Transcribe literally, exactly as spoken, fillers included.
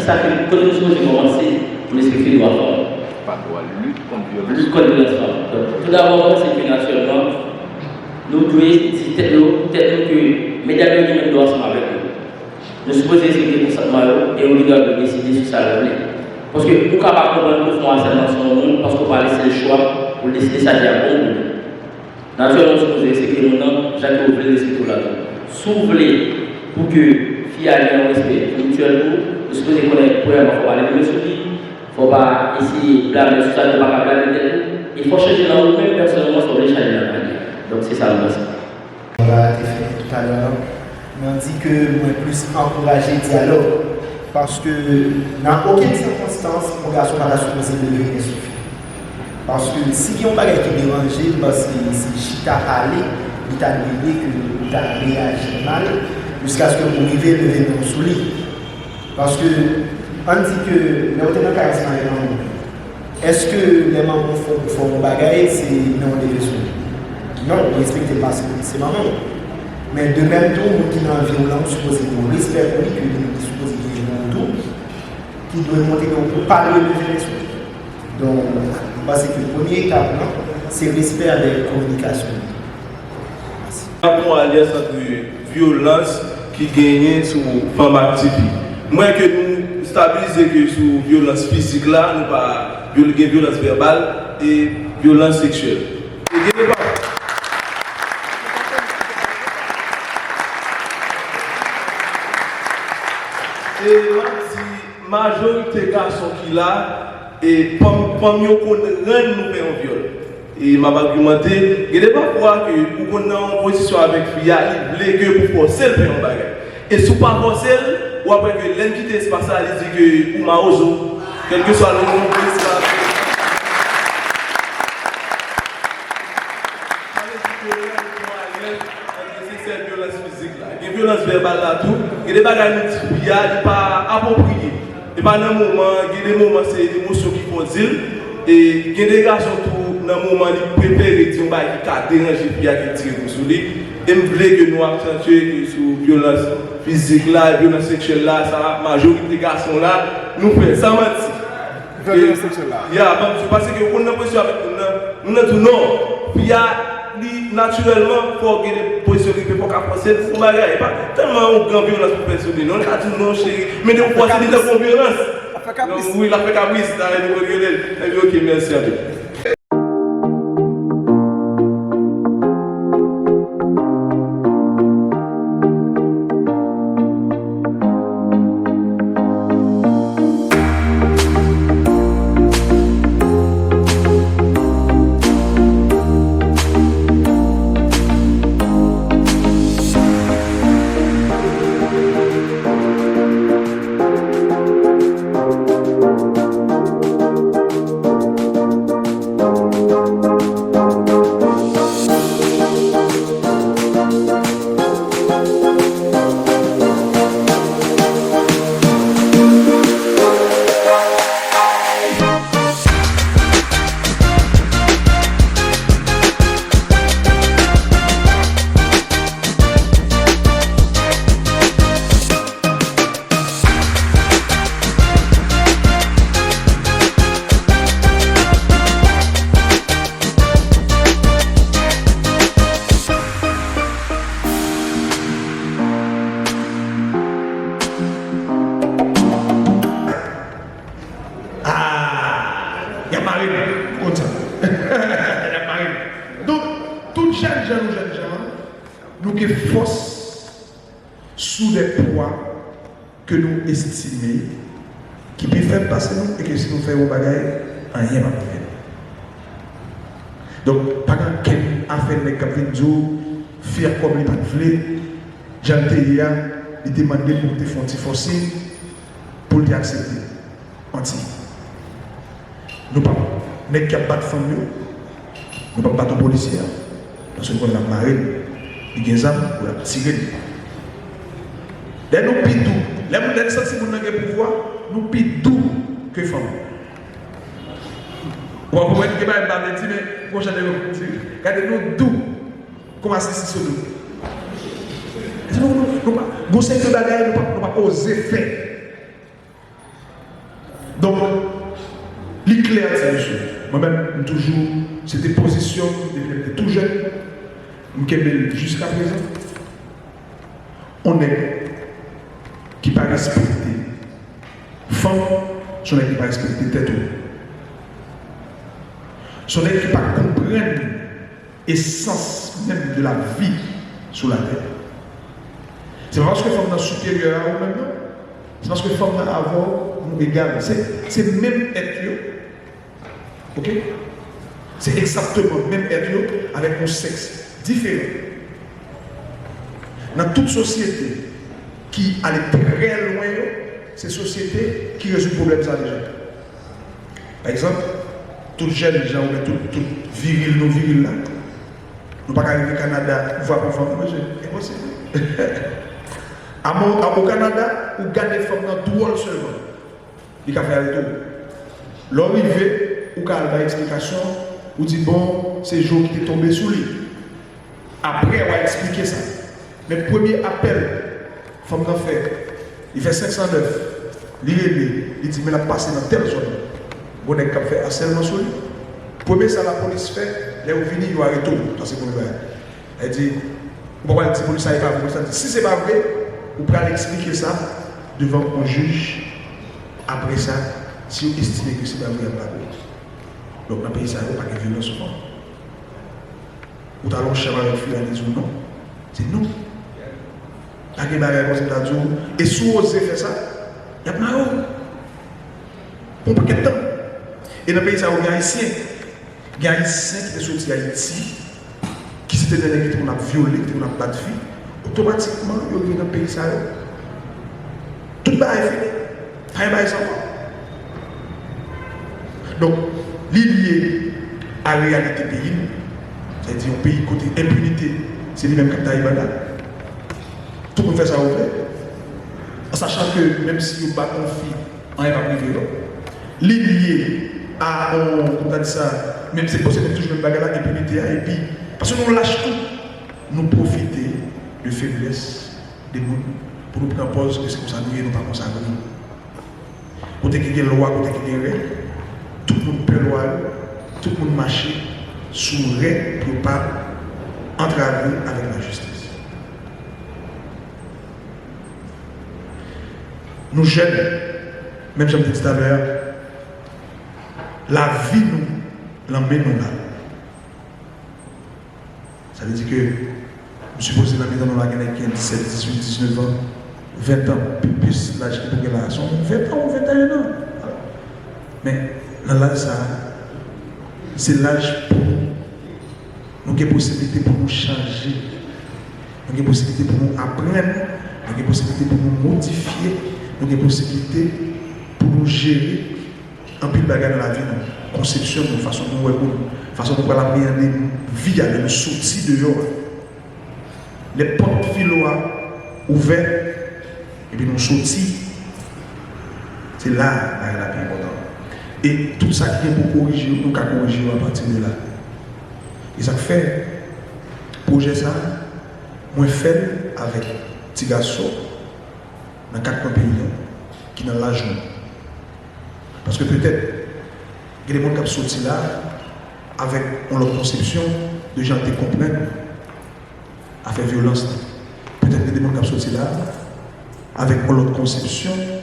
Sa ke kote nou sipoze kòmanse pou respekte dwa fanm. Pa dwa lit kont vyolans. Lit kont vyolans fanm. Donk, toudabò, mwen panse ke natirèlman, nou dwe di tèt nou, pou tèt nou ke medam yo gen menm dwa ansanm avèk nou. Nou sipoze respekte konsantman yo e yo gen dwa yo deside sou sa yo vle. Paske ou ka pa konprann ke w fè yon asèlman sou yon moun paske w pa lese l chwa pou l deside sa ki ap bon pou li. Natirèlman, ou sipoze respekte moun nan, jan ke ou vle l respekte w la tou. Si w vle pou ke fi a gen yon respè mityèl pou ou, ou sipoze konnen premyèman fò w pa leve men sou li, fò w pa eseye blame l sou sa ke w pa ka blame tèt ou, e fò w chanje nan ou menm pèsonèlman sa w vle chanje nan lavi a. Donk, se sa m panse. Mwen pa te fè toutalè a, mwen di ke mwen plis ankouraje dyalòg, paske nan okenn sikonstans, yon gason pa ta sipoze leve men sou fi. Paske si gen yon bagay ki deranje l, paske se chita pale, li ta dwe ye ke ou ta reyaji mal, jiskaske ou rive leve men w sou li. Paske, ann di ke lè w te nan kay ansanm avèk manman w, èske lè manman w fè w, fè w yon bagay, se men w leve sou li? Non, ou respekte l paske se manman w. Men de menm tou, moun ki nan vi w lan, ou sipoze gen yon respè pou li, ke li menm li sipoze gen yon tou, ki dwe montre ke ou pa dwe leve men sou li. Donk, m panse ke premye etap lan, se respè avèk kominikasyon. Ap yon alyans ant vyolans ki genyen sou fanm ak tifi. M wè ke nou stabilize ke sou vyolans fizik la, nou pa vyol-, gen vyolans vèbal e vyolans seksyèl. E gen de pa-, e m ap di majorite gason ki la, e fanm, fanm yo konn rann nou fè yon vyòl. E m ap agimante, gen de pafwa ke ou konn nan yon pozisyon avèk fi a, li vle ke pou fòse l fè yon bagay. E si w pa fòse l, w ap wè ke lè n kite espas la, li di ke ou mawozo. Kèlkeswa lè w nan yon pozisyon avèk li. Sa vle di ke lè nou pran alèz, se sèl vyolans fizik la. Gen vyolans vèbal la tou. Gen de bagay nou di fi a, li pa apwopriye. E pa nan moman, gen de moman se emosyon ki fè w di l. E gen de gason tou, nan moman li prefere di yon bagay ki ka deranje fi a, ki tire kou sou li. E m vle ke nou aksantye ke sou vyolans fizik la, vyolans seksyèl la, sa majorite gason la, nou fè, san manti. Fè vyolans seksyèl la. Ya, ban m di w, paske ou konn nan pozisyon avèk moun nan, moun nan di w non, fi a, li natirèlman, fò w gen de pozisyon ki fè, fò w ka fòse l pou yon bagay. E pa tèlman yon gran vyolans pou fè sou li, non, li ka di w non, cheri, men depi w fòse li tankou yon vyolans. L ap fè kapris. Wi, l ap fè kapris, sa vle di w rele l. Epi, oke, mèsi anpil. Ah, y ap mare m. Konn sa. Y ap mare m. Donk, tout jèn jan nou jèn jan, nou gen fòs sou de pwa ke nou estime ki pi fèb pase nou e ke si nou fè yon bagay, anyen p ap rive nou. Donk, pa gen okenn afè nèg k ap vin di w, fi a kòm li pa t vle, jan l te ye a, li te mande pou l te fè yon ti fòse pou l te aksepte. Manti. Nou p ap, nèg k ap bat fanm yo, nou p ap bat yon polisye a. Paske nou konnen l ap mare l. Li gen zam, pou l ap tire l. Lè nou pi dou, lè moun, lè n santi moun nan gen pouvwa, nou pi dou ke fanm. Ou pa konprann ki bagay m pa vle di, men gon jan de moun di, gade nou dou kòm asisi sou dou. Nou, nou, nou pa, gon seri de bagay nou pa, nou pa oze fè. Donk, li klè, ti mesye. Mwen menm, m toujou, se te pozisyon m depi lè m te tou jèn. M kenbe l jiska prezan. On nèg ki pa respekte fanm, se on nèg ki pa respekte tèt ou. Se on nèg ki pa konprann esans menm de la vi sou latè. Se pa paske fanm nan siperyè a ou menm, non. Se paske fanm nan avè w, nou egal. Se, se menm èt yo. Oke? Se egzakteman menm èt yo avèk yon sèks diferan. Nan tout sosyete ki ale trè lwen yo, se sosyete ki rezoud pwoblèm sa deja. Pa egzanp, tout jèn jan ou wè tout, tout viril nou viril la, nou pa ka rive Kanada, vwa pou fanm, mesye, enposib. A, o Kanada, ou gade fanm nan dwòl sèlman. Li ka fè arete w. Lè w rive, ou ka al bay eksplikasyon, ou di, bon, se je w ki te tonbe sou li. Apre, w a eksplike sa. Men premye apèl fanm nan fè, li fè senk san nèf, li rele, li di, men l ap pase nan tèl zòn. Gon nèg k ap fè asèlman sou li. Premye sa lapolis fè, lè yo vini, yo arete w. Sa se premye bagay. Li di, ou pa pral di polis sa e pa vre. Polis la di, si se pa vre, ou pral eksplike sa devan yon jij. Apre sa, si yo estime ke se pa vre, y ap mare w. Donk, nan peyi sa yo, pa gen vyolans sou fanm. Ou t al yon chanm avèk fi a, li di w non. Se non. Pa gen bagay konsa, m ta di w. E si w oze fè sa, y ap mare w. Pou yon pakèt tan. E nan peyi sa yo, gen Ayisyen. Gen Ayisyen ki te soti Ayiti, ki se te de nèg ki te konn ap vyole, ki te konn ap bat fi, otomatikman, yo rive nan peyi sa yo. Tout bagay fini. Pa gen bagay sa ankò. Donk, li lye a reyalite peyi n, sètadi yon peyi kote enpinite, se li menm k ap taye banda. Tout moun fè sa yo vle. An sachan ke menm si yo bat yon fi, anyen p ap rive yo. Li lye a, on, kòman ta di sa, menm se, se toujou menm bagay la, enpinite a, epi, paske nou lach tou, nou pwofite de feblès de moun pou nou pran pòz ke se konsa nou ye, nou pa konsa nou ye. Kote ki gen lwa, kote ki gen règ, tout moun pè lwa yo, tout moun mache sou règ pou yo pa antrave avèk lajistis. Nou jèn, menm jan m te di talè a, lavi nou nan men nou la. Sa vle di ke m sipoze nan mitan nou la gen nèg ki gen disèt, dizuit, diznèf an, ven an, pi plis laj ki pou gen la, se yon ven an ou venteyen an. Men nan laj sa a, se laj pou nou gen posiblite pou nou chanje. Nou gen posiblite pou nou aprann, nou gen posiblite pou nou modifye, nou gen posiblite pou nou jere anpil bagay nan lavi nou, konsepsyon nou, fason nou wè moun, fason nou pral apreyande vi a lè nou soti deyò a. Lè pòt filo a ouvè, epi nou soti, se la bagay la pi enpòtan. E tout sa ki gen pou korije yo, nou ka korije yo apati de la. E sa k fè pwojè sa a, mwen fè l avèk ti gason nan kat kwen peyi a, ki nan laj nou. Paske petèt, gen de moun k ap soti la avèk yon lòt konsepsyon de jan yo te konprann afè vyolans lan. Petèt, gen de moun k ap soti la avèk yon lòt konsepsyon